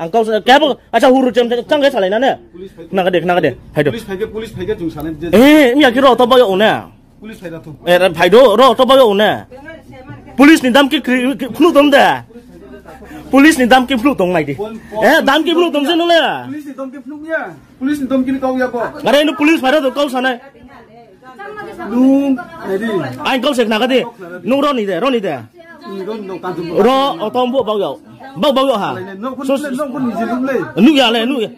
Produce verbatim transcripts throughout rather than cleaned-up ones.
Ang kau sa-, kebo, acha huru chem chem chang ke salai na ne. Police phai. Khna ka de, khna ka de. Hai do. Police phai ke, police phai ke chung salai je. Eh, mi akiro to bayo ne. Police phai da to. Eh, phai do, ro to bayo ne. Police ni dam ki kri-, ki phnu dom da. Police ni dam ki phnu tong nai di. Eh, dam ki phnu tong se no le. Police ni dam ki phnu ya. Police ni dam ki ni kau ya ko. Are no police phai da to kau sanai. Nung, ready. Ang kau sek na ka de. Nung ro ni de, ro ni de. Ro otom bo bau yau. Bau bau yau ha. Nuk ya le, nuk ya.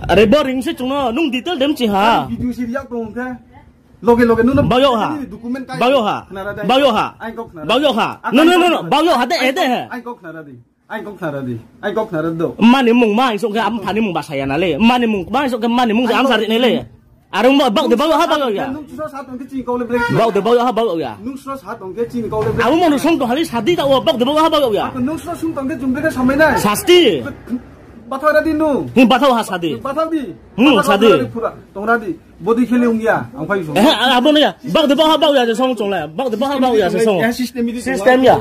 Are bo ring se chung no, nung detail dem chi ha. Loge loge nung bau yau ha. Bau yau ha. Bau yau ha. Bau yau ha. No, no, no, no. Bau yau ha de, eh, de he. Ang kok khna ra di. Ang kok khna ra di. Ang kok khna ra do. Mani mung ma isok ke am phani mung basaya na le. Mani mung ma isok ke mani mung am sari ne le. Arung ba bak de bak ha bak ya. Nung sura sat ongke chini kau le blek. Bak de bak ha bak ya. Nung sura sat ongke chini kau le blek. Amu manu song to hali sadi ta o bak de bak ha bak ya. Nung sura sung tongke jumbe ke samai nai. Sasti. Bathau ra di nu. Hi bathau ha sadi. Bathau di. Hmm, sadi. Pura. Tong ra di. Body kheli ungya, ang phai song. Eh, abo ne ya. Bak de bak ha bak ya je song chong le. Bak de bak ha bak ya je song. System ya.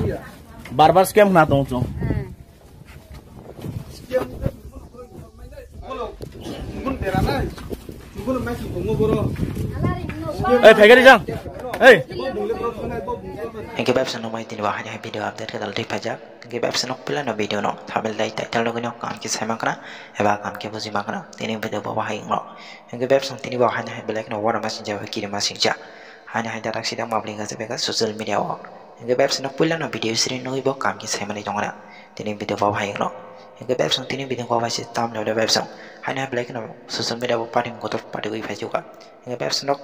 Bar bar scam na tong chong. Eh, phai gari jang. Eh. Hingke bebsa no mai tini bo haini hai video update ke dal ri phaijak. Hingke bebsa nok pila no video no thabil dai title no gini kam ke sai mankana eba kam ke buji mankana tini video bo bahai no. Hingke bebsa tini bo haini hai belai no wara masing jaba kiri masing ja. Haini hai darak sidang mabli ga jebe ga social media o. Hingke bebsa no pila no video siri nui bo kam ke sai mani tongana. Tini video bo bahai no. Hingke bebsa tini video bo bahai se tam le bebsa. Haini hai belai no social media bo party kotor party gui phai juga. Hingke bebsa nok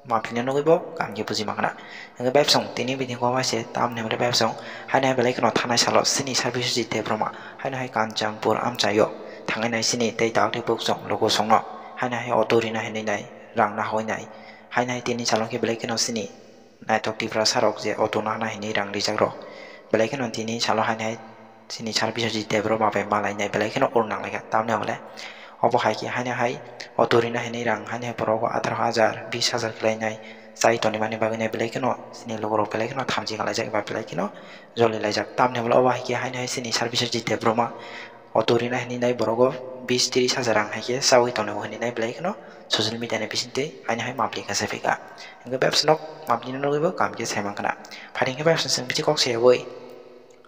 mapli no nugui bo kam ke buji mankana. Hingke bebsa tini video bo bahai se tam le bebsa. Haini hai belai no thanai salo sini service ji te broma. Haini hai Kanchanpur amchaio. Thangai nai sini tei tak tei buk song logo song no. Haini hai auto rina hinui nai rang na hoi nai. Haini hai tini salon ke belai kheno sini naithok Tiprasa rok je auto nahna hinui rang rijak rok. Belai kheno tini salo haini hai sini service o jite borok ma bai malai nai belai kheno ur nang lai kha. Tamni hwnle obo hai khe haini hai auto rina hinui rang haini hai borok bo atharoh hajar, bis hajar khlai nai chai toni mani bagwi nai belai kheno sini lukurok belai kheno thamchi kalaijak eba belai kheno joli laijak. Tamni hwnle obo hai khe haini hai sini service o jite borok ma auto rina hinui nai borogo bis tris hajar rang hai khe chaui tongo hinui nai belai kheno social media ni bisingtwi haino hai mapli kha se phaikha. Hingke bebsa nok mapli no nugui bo kam khe sai mankha na. Phari hingke bebsa chwng bithi kok se yaui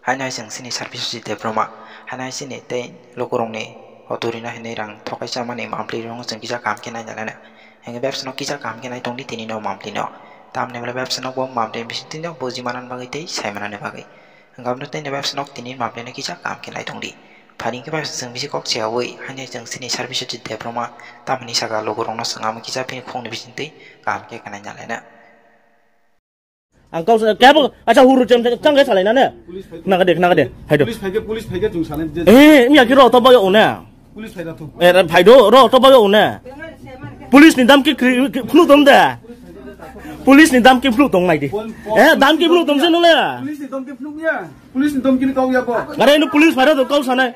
haino hai chwng sini service o jite broma haino hai sini tei lukurok ni auto rina hinui rang thokai chamani mapli rok chwng kisa kam khe nai nai nai. Hingke bebsa nok kisa kam khe nai tongdi tini no mapli no. Tamni hwnle bebsa nok bo mapli bisingtwi no buji manani bagwi tei sai manani bagwi. Hingke aboni tei ni bebsa nok tini mapli no kisa kam khe nai tongdi. Phani hingke bai chwng bisi kok chayaui, haino chwng chini service o twi debroma, tamoni saka lukurokno chwng amo kisa bini khungni bisingtwi kaham khe khnai nalaina. Ang kok kebo acha huru chem chem chang khe salai na ne? Khna kade, khna kade. Hai do. Police phaikhe, police phaikhe chwng salai je. Eh, miya khe ro to bayo ne. Police phai da to. Eh, phai do, ro to bayo ne. Police ni dam ki kri-, ki phlu tom da. Police ni dam ki phlu tong nai di. Eh, dam ki phlu tom se no le. Police ni dam ki phlu ya. Police ni dam ki ni kau ya ko. Are no police phai da to kau sanai.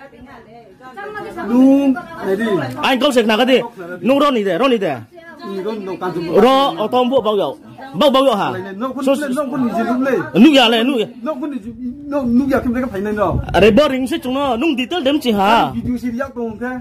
Nung, nai di. Ang kau sek na ka di. Nung ro ni de, ro ni de. Ni ro ni dam kan tu. Ro otom bo bau yau. Bau bau yau ha. Nok pun, nok pun ni je nuk le. Nuk ya le, nuk ya. Nok pun ni je, nok, nuk ya kim de ka phai nai no. Are bo ring se chung no, nung detail dem chi ha. Video si riak tong khe.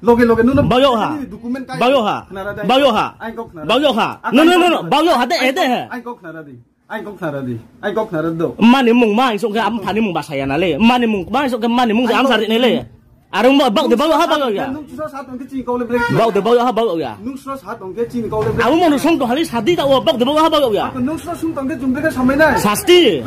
Loge loge nuna. Bau yau ha. Document kai. Bau yau ha. Khna ra dai. Bau yau ha. Ai kok khna ra. Bau yau ha. No, no, no, no. Bau yau ha de, eh, de he. Ai kok khna ra di. Ai kok khna ra di. Ai kok khna ra do. Mani mung ma isok ke am phani mung basaya na le. Mani mung ma isok ke mani mung am sari ne le. Arung bau, bau de bau ha bau ya. Nung sura sat ongke chini kau le blek. Bau de bau ha bau ya. Nung sura sat ongke chini kau le blek. Amu manu song to hali sadi ta o bau de bau ha bau ya. Nung sura sung tongke jumbe ke samai nai. Sasti.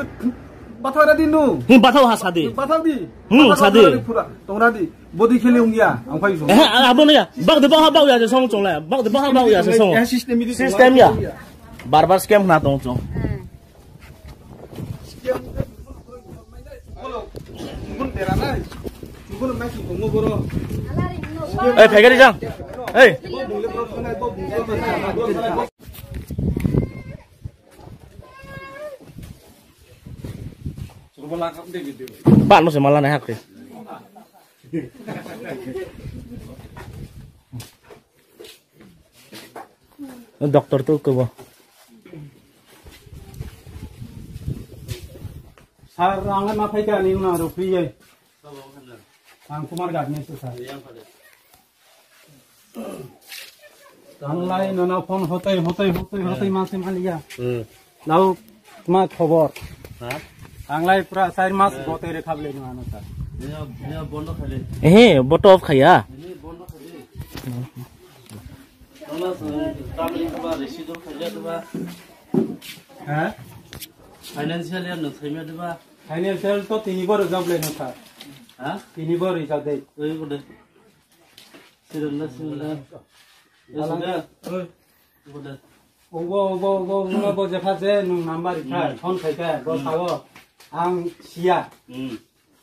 Bathau ra di nu. Hi bathau ha sadi. Bathau di. Hmm, sadi. Pura. Tong ra di. Body kheli ungya, ang phai song. Eh, abo ne ya. Bak de bak ha bak ya je song chong la. Bak de bak ha bak ya je song. Eh, system ini system ya. Bar bar scam na tong chong. Scam. Bolo. Bun tera na. Bun mai ki tongo boro. Eh, phai gari jang. Eh. Ba no se mala na hakri. Doctor tu ke bo. Sir, ang ma phai ka ni na ro free ye. Ang Kumar Gagnesu sir. Ang lai nono phone hotai, hotai, hotai, hotai, hmm, ma se maliya. Hmm. Lau ma khobor. Ha? Ang lai pura sir mas, hmm, hotai re khable no ano sir. Ini, ini bondo khale. Eh, boto off khaya. Ini bondo khale. Nono sir, tamni ba residual khaya ba. Ha? Financial year no thai ma ba. Financial to tini bor job le no sir. Ha? Tini bor job de. Oi, bodo. Siranda, siranda. Alang. Yes, bodo. Oi. Bodo. Obo, obo, obo, obo, obo, jepha je, nung number ikha, hmm, phone khaikha, bo, hmm, sao, ang siya. Hmm.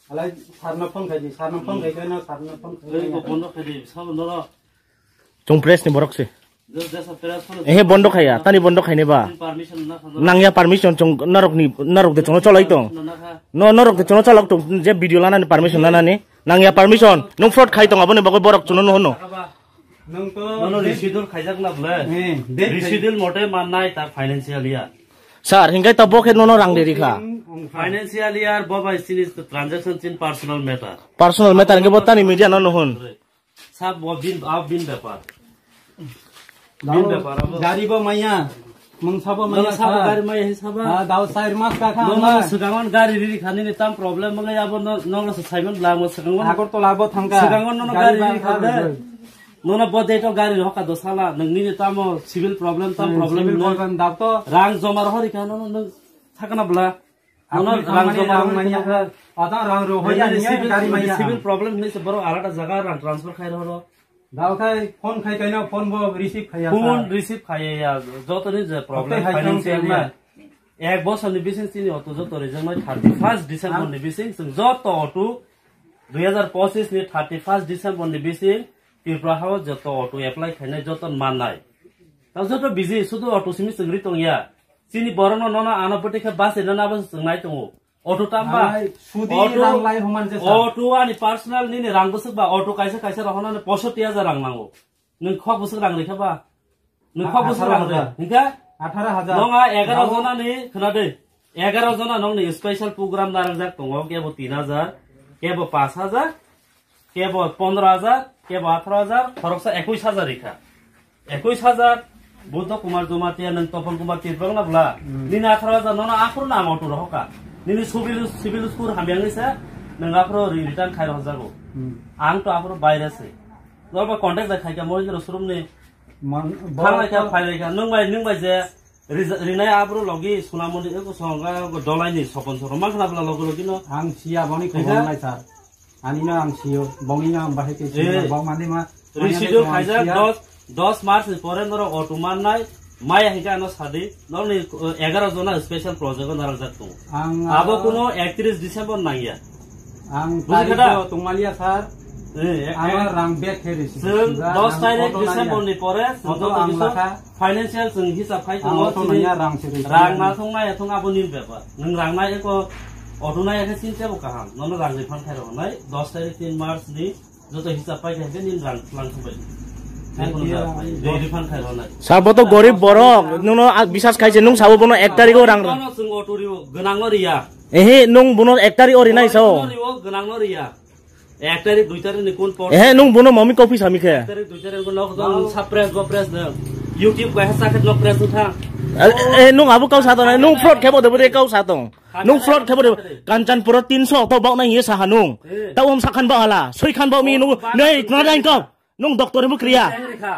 Alai, sarno phone khaidi, sarno phone, hmm, khaikha, no, sarno phone khaikha. Oi, bo bondo khaidi, sabo noro. Chwng press ni borok se. Ehe, bondo khaya, tani bondo khaini ba. Nangya permission chwng norok ni, norok de chwngno cholai tong. No, norok de chwngno cholok tong, je video lanani permission lanani. Nangya permission, nung fraud khai tong, aboni bagwi borok chwngno no hono. Nono residual khaijak na bole. Residual mote mannai ta financial year. Sir, hinkai ta bo khe nono rang de rikha. Financial year bo bai sini transaction chin personal matter. Personal matter hinke bo tani media no no hon. Sab bo bin, ab bin bepar. Bin bepar abo. Gari bo maya. Mungsa bo maya sabo sir. Gari maya hi sabo. Ah, dao sir mas ka kha. Nono swkangon gari riri khani ni tam problem mangai abo no, nono se Simon bla mo swkangon. Agartala bo thangka. Swkangon nono gari riri khani. Nono bo date o gari hoka do sala. Nang nini tamo civil problem, tam problem. Civil problem dab to. Rang joma rohori kha nono nang thakna bla. Nono rang joma rang manya kha. Ada rang ro hoya ni civil, gari manya. Civil problem hinwi se borok alada jaga rang transfer khai roro. Dao khai phone khai kaino phone bo receive khaiya. Phone receive khaiya, joto ni je problem financial na. Ek bosor ni bising chini auto joto rijak nai thirty first December ni bising chwng joto auto dui hazar pochis ni thirty first December ni bising Tripura hao joto auto apply khainai joto mannai. Tao joto busy sudu auto simi chwng ri tongya. Chini borokno nono ano bwtwi khe bachai nani abo se chwng nai tongo. Auto tamba? Hai, sudi auto, rang lai human je sa. Auto ani personal nini rang bwswk ba auto kaisa kaisa rohornani posotti hajar rang nango. Nwng khok bwswk rang rikha ba? Nwng khok bwswk rang rikha? Atharo hajar. Hinkhe? Atharo hajar. Nong a egaro jona ni khna de. Egaro jona nong ni special program narwkjak tongo, kebo tin hajar, kebo panch hajar. Kebo pondro hajar, kebo atharo hajar, khoroksa ekwis hajar rikha. Ekwis hajar, Buddha Kumar Jamatia, nwng Topon Kumar Tripura na bwla? Hmm. Nini atharo hajar nono aphuru no ang auto rohorkha. Nini civil, civil score hamyangni se, nwng aphuru re-, return khai rohorjago. Hmm. Ang to aphuru baire se. Norba contact bai khaikha Mohindra showroom ni. Thanglaikha, phailaikha, nwng bai, nwng bai je, Rija-, rinai abro logi Sunamoni eko songa go dolai ni sopon soro mang khna bla logi logi no. Ang siya boni khobor nai sir. Ani no ang siyo, boni no ang bahai ke siyo, bong mani ma. Residual khaijak dos, dos March ni pore norok auto mannai, maya hingke ano sadi, norok ni, eh, egaro jona special project o narwkjak tongo. Ang, abo ah, kuno ektris December nangya. Ang buji tarikh khada? Tongmaliya sir. Eh, eh, ano rang bag khe risi. Chwng dos tarikh December ni pore chwng auto ang lakha. Financial chwng hisab khai tongo, auto nangya, rang se risi. Rang na thung na ya thung abo nini bepar. Nwng rang na eko auto na ya khe chini tebo kaham. Nono rang refund khai rw nai dos tarikh tin March ni joto hisab pai khe nini rang lang thung bai. Refund khai rw nai. Sabo to gorib borok, nwngno bisas khai se, nwng sabo bono ek tarikh o rang. Bono chwng auto riwo, gwnang no riya. Ehe, nwng bono ek tarikh o rinai sao. Bono riwo, gwnang no riya. Ek tarikh, dui tarikh ni kun por? Ehe, nwng bono mami kopi sami khe? Ek tarikh, dui tarikh ni nok dong, sa press, bo press dong. YouTube bai ha sakhet nok press wngkha. Eh, eh, nwng abo kau sa tong, nwng fraud khe bo de, bo de kau sa tong. Nwng fraud khe bo de, Kanchanpur o tinso to bak nai ye sa ha nwng. Eh. Ta um sakhan ba hala, soi khan ba mi nwng, nei, tna dai kau. Nwng doctor ni bo kriya.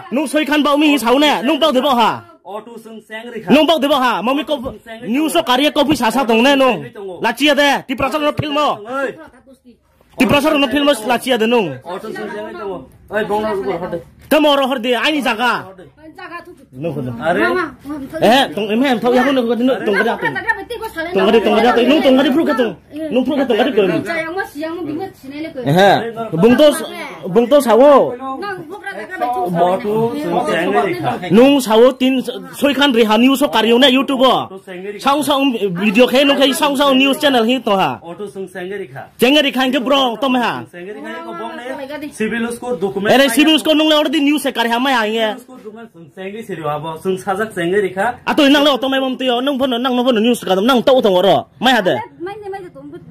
Nwng soi khan ba mi sao ne, nwng bak de ba ha. Auto seng seng rikha. Nwng bak de ba ha, mami ko news o kariya kopi sa sa tong ne nwng. Lachiya de, Tiprasa no film o. Tiprasa rokno film lachiya de nwng. Auto song jeng tongo. Oi, bongno rugo horde. Tamo oro horde, aini jaga. Are. Eh, tong em em thau yago no tong gari ato. Tong gari, tong gari ato. Nwng tong gari phuru khe tong. Nwng phuru khe tong gari ko. Eh, bung to, bung to sawo. Auto song jeng rikha. Nwng sawo tin soi khan rikha news o kariyo ne YouTube o. Saung saung video khe nwng khe saung saung news channel hi to ha. Auto song jeng rikha. Chengeri khain ke bro, to meha. Chengeri khain ko bong ne. Civil score document. Ere civil score nung le already news se kar ha mai ha ye. Civil score document sung chengeri siri abo, sung sajak chengeri kha. Ato nang le auto mai bom tiyo, nung bono, nang no bono news ka, nang to utang oro. Mai ha de. Mai ne, mai de, tong,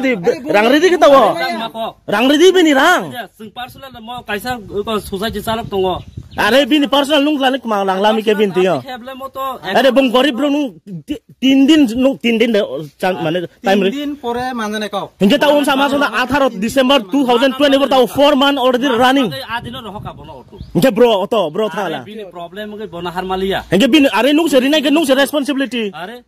di, rang ridi kita wo. Rang ridi bini rang. Sing personal mo kaisa ko society chalok tongo. Are bini personal nung lani kma lang lami ke bin tiyo. Kheble mo to Are bung gorib bro nung ti- tin din nung tin din de chan mane time Tin re. Din pore manjane kau. Hingke ta unsa mas na eighteen December two thousand twenty-four ta four month already running. Adino rohoka bono otu. Hingke bro oto bro thala. Bini problem ke bono harmaliya. Hingke bini are nung se rinai ke nung se responsibility. Are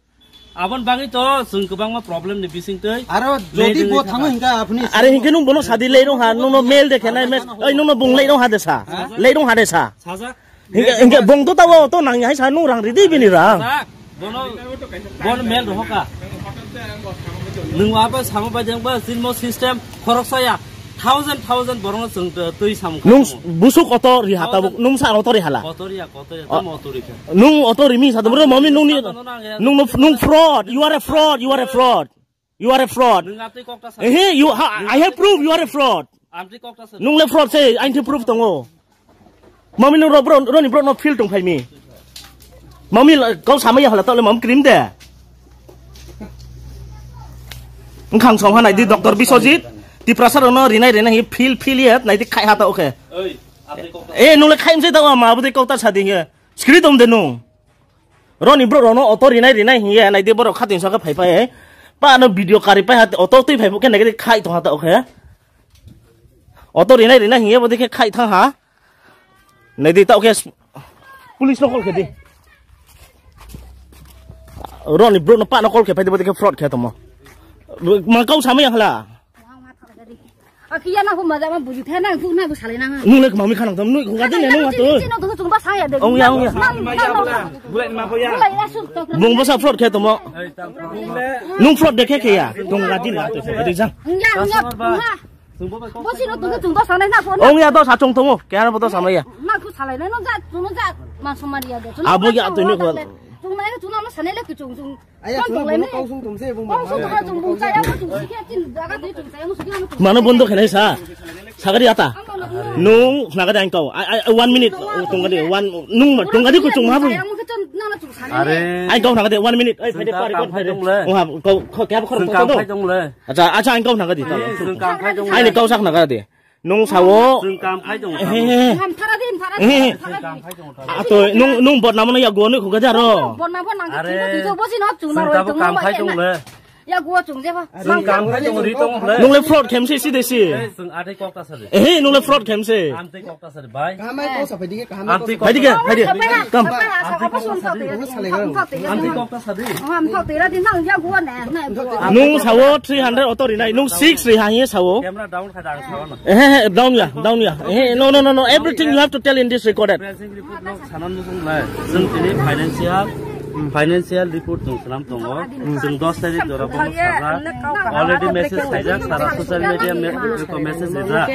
abon bagi to sung kebang ma problem ni bising tei. Aro jodi bo thango hingka apni Are hingke nung bono sadi lei rong ha nung no mail de khenai mes. Oi nung no bung lei rong ha de sa. Lei rong ha de sa. Sajak. Hingke hingke bong to tawo to nang hai sa nung rang ridi bini rang. Sak, bono bono mel rohoka. Nung aba samo bai jeng ba sinmo system khorok saya thousand thousand borong sung tui sam. Nung busuk oto ri hata buk nung sa oto ri hala. Kotoria kotoria tamo otori kha. Nung oto ri mi sa dum ro momi nung ni nung nung fraud, you are a fraud, you are a fraud. You are a fraud. Nung atwi kok ta sa. Eh, you ha, I have proof you are a fraud. Amtwi kok ta sa. Nung le fraud se, ain the proof tongo. Mami nung ro bro, roni bro no feel tong phai mi. Mami la- kau sama ya hala tole mam cream de. Nkhang song ha nai di Doctor Biswajit. Tiprasa ro no rinai rinai hi feel feel yet nai di khai ha ta okay. Oi, amtwi kok ta. Eh, nung le khai mse ta ma bu de kok ta sa di he. Skri dom de nung. Roni bro rono oto rinai rinai hiye nai de borok khatin saka phai phai. Pa no video kari pai hat oto twi phai buke nai khai tong hata okay. Oto rinai rinai hiye bodi khe khai thang ha. Nai de ta okay. Police no call khe di. Roni bro no pa no call khe phai de, bo de khe fraud khe tomo. Ma kau samai yang hala. Akiya na ko maja ma buji the na, tu na ko sale na. Nung le mami khanang tam, nung ko gadi ne nung atu. Sino to chungba saya de. Ong ya, ong ya. Nang, nang, nang. Bulai ma ko ya. Bulai ya, sur to. Bung basa fraud khe tomo. Nung fraud de khe khe ya. Tong gadi na to, gadi jang. Ya, ya. Bo sino to chungba sana na ko. Ong ya, to sa chung tomo. Kaya na bo to samai ya. Na ko sale na, no ja, tu no ja. Ma somari ya de. Abo ya, tu ni ko. Chung na ko, chung na ma sane le ko chung chung. Aya, chwla bono kau sung tumse, bung. Kau sung tumse, bung chaya, bung chaya, bung chaya. Mano bondo khenai sa. Sagari ata. Nung nagade ang kau. Ai, ai, one minute. Tong gadi, one, nung ma, tong gadi ko chung ma bung. Are. Ang kau nagade, one minute. Ai, phai de, pari, pari. Oha, kau, kau kya khor photo do? Acha, acha, ang kau nagade. Ai, ni kau sak nagade. Nung sao. Chwng kam khai tongo. Ehe. Ham thara din, thara din, thara din. Ato, nung, nung botnamo na yago ni khuga jaro. Botnamo nang. Are. Chwng tabo kam khai tongo le. Yago chwng je ba. Chwng kam khai tongo, ri tongo le. Nung le fraud khemse si de si. Chwng ate kok ta sari. Ehe, nung le fraud khemse. Amte kok ta sari bai. Kamai kok sa phai dige, kamai kok. Phai dige, phai dige. Kam. Amte kok ta sari. Nung sao three hundred auto rinai, nung six ri ha ye sao. Camera down khai da sao na. Eh, eh, eh, down ya, down ya. Eh, no, no, no, no. Everything you have to tell in this recorded. Sanan musung lai. Chwng tini financial, financial report chwng swnam tongo. Chwng dos tarik jora bono sajak. Already message khaijak, sara social media me-, message rijak.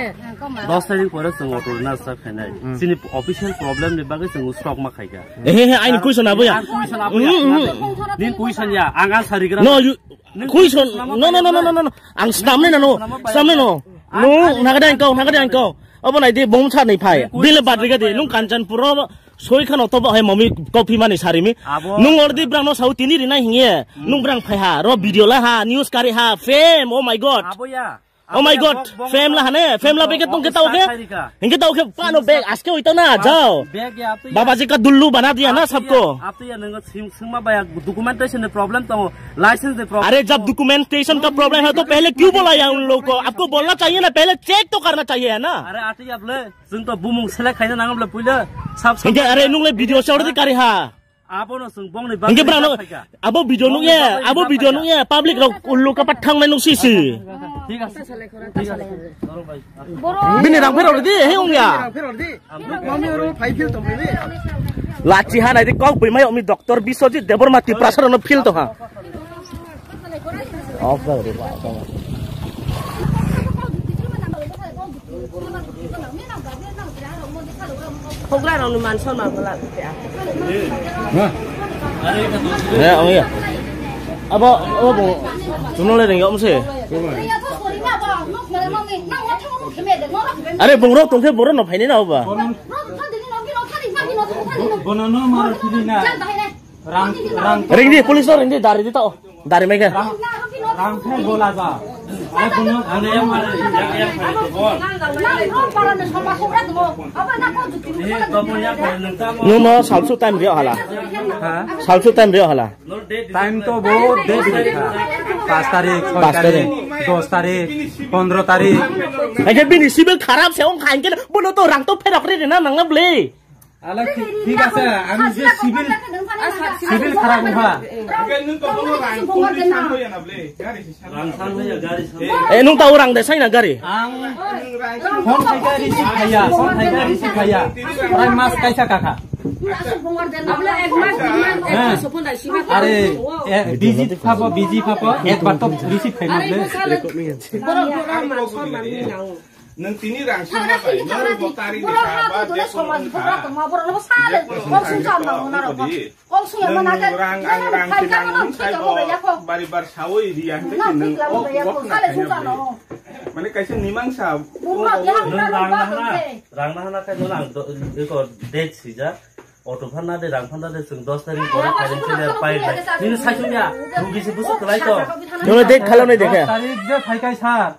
Dos tarik pore chwng auto rina start khainai. Chini official problem ni bagwi chwng stop ma khaika. Eh, eh, eh, aini question abo ya. Question abo ya. Nin question ya, ang answer rigra. No, you, question, no, no, no. Ang snamnai na no, snamnai no. Nung nagade ang kau, nagade ang kau. Abo nai di bom sa ni phai. Bile bat riga di, nung Kanchanpur ro soi khano to ba hai mami kopi mani sarimi. Nung already brang no sao tini rinai hinge. Nung brang phai ha, ro video la ha, news kari ha, fame, oh my God. Abo ya. Oh my God, fame la hane, fame la beke tong ke tau ke? Hingke tau ke pano bek, aske oi tau na, jao. Baba ji ka dullu bana diya na sabko. Aap to ya nang sing, singma ba ya documentation de problem to, license de problem. अरे, जब documentation का problem है, तो पहले क्यों बोला यार उन लोगों को? आपको बोलना चाहिए ना, पहले check तो करना चाहिए, है ना? Are ate ya ble, chwng to bumung select khaina nang ble puila. Sab sab. Hingke, are nung le video se already kari ha. Abono chwng bongni bagwi. Hingke brano, abo video nung ye, abo video nung ye, public rok ullu kapat thangnai nung sisi. Thik ase. Thik ase. Bini rang phero di, he ung ya. Rang phero di. Mami oro phai phil tong phai. Lachi ha nai di kok bui mai omi doctor Biswajit Debbarma Tiprasa no phil to ha. Off da re ba. Hogra rokni man sonnam bwla. Ya, oh ya. Abo, abo bo, chumno le reng yom se. Are bung rok tongkhe boro no phaini na oba. Bono no maro kiri na. Rang, rang. Ring di, police o ring di, dari di tao. Dari mai khe. Rang, rang khe bola ba. Ai, kuno, ane yang mana, yang, yang mana, bol. Eh, to punya apa, nang tamo. Nung no salsu time rio hala. Ha? Salsu time rio hala. Time to bahut der dikha. Pas tarik, choi tarik, dos tarik, pondro tarik. Aja bini sibil kharap se ong khain ke, bono to rang to pherok re na nang na ble. Ala, thik, thik ase, ami je civil, civil khara bungkha. Rang sang hoya, gari sang. Eh, nung ta orang desa ina gari. Ang phone khaika receive khaya, phone khaika receive khaya. Prai mas kaisa kakha. Abla ek mas, dui mas, ek mas phone da siba. Are, eh, busy phabo, busy phabo, ek bar to receive khai mas le. Borok, borok, man, son, man, ni nang. Nwng tini rang sima bai, nwng bo tari ni kha ba je somaj bora tongma bora no sale kol sung cham na mona rok. Kol sung ya mana ke. Rang ang rang sinang nwng sai bo bari bar sawi ri ya hwnkhe nwng o wok na khaina bwle. Mane kaisa mimangsa. Nwng rang na hana, rang na hana khai nwng ang do, eko date sijak. Auto phanna de, rang phanna de, chwng dos tarik pore financial year pai nai. Nini sai sung ya, rugi se busu kwlai to. Nwng date khalao nai dekhe. Dos tarik je phaikai sir.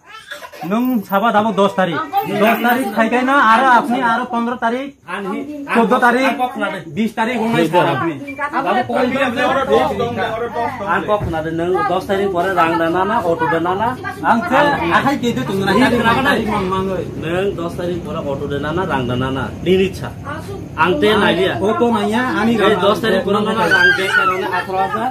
Nwng saba dabo dos tarik. Dos tarik phaikai na, aro apni aro pondro tarik, choddo tarik, bis tarik wngnai sir apni. Dabo koi. Ang kok khna de, nwng dos tarik pore rang da nana, auto da nana. Ang khe akhai ke de tung na. Nwng dos tarik pore auto da nana, rang da nana. Nini ichha. Ang te nai liya. Auto naiya, ani rang dos tarik pore nana rang de karone atharo hajar.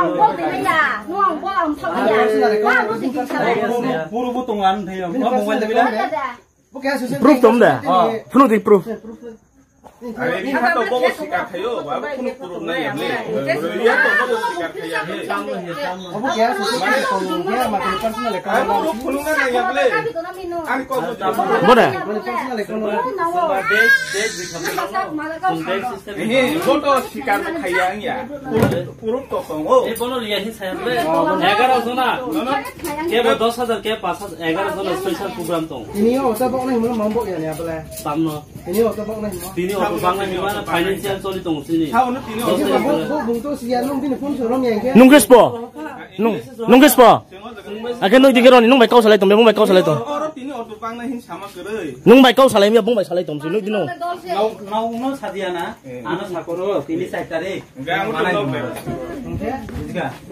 ang bol twi ya. No ang bol ang thang ya. Ba no twi sa. Puro bo tong an thai. Mo mobile de bila. Proof tom da. Phunu di proof. Are ni kha to bogo sikar khayo, ba bo kunu proof nai ya ble. Ya to bogo sikar khaya. Obo kya susu kya to kya ma personal account. Aro bo phunu na ya ble. Ani ko bo. Bona. Personal account. Date, date di khamna. Ehe, bo to sikar khaya ang ya. Proof to tongo. E bono liya hi saya ble. Egaroh jona. Ke bo dos hajar, ke panch hajar, egaroh jona special program tong. Ini o sa bo nai mo mo bo ya ni ble. Tamno. Ini auto bok nai mo. Tini auto bang nai mana financial choli tong sini. Sao no tini auto. Bo bo bung to siya nung bini phone so rom yang ke. Nung khe spo? Nung, nung khe spo? Akhe nung dikhe roni, nung bai kau salai tong, nung bai kau salai tong. Oro tini auto bang nai hin sama kwrwi. Nung bai kau salai miya, bung bai salai tong, nung dino. Nau, nau no sadia na. Ano sakoro tini char tarik. Enggak, aku belum.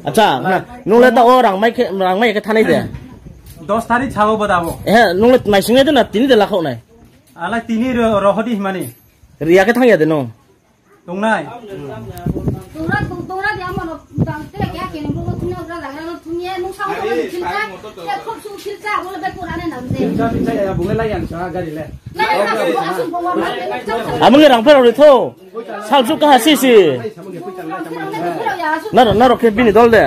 Acha, na, nung le ta o rang mai khe, rang mai khe thanai de. Dos tarik sao bo dabo. Eh, nung le mai singne de na, tini de lakhok nai. Alai tini ro-, rohodi himani. Riya khe thangya de no. Tongnai. Tongra, tongra de amo no, tang te kya kene mo thumya ura lagra no thumya, nung sao to thumya. Ya khop su thil cha, mo be pura ne nam de. Thil cha, thil cha ya, bunge lai yang sa gari le. Lai yang sa, bunge lai yang sa. Amung rang phero ri tho. Sal su ka si si. Naro, naro khe bini dol de.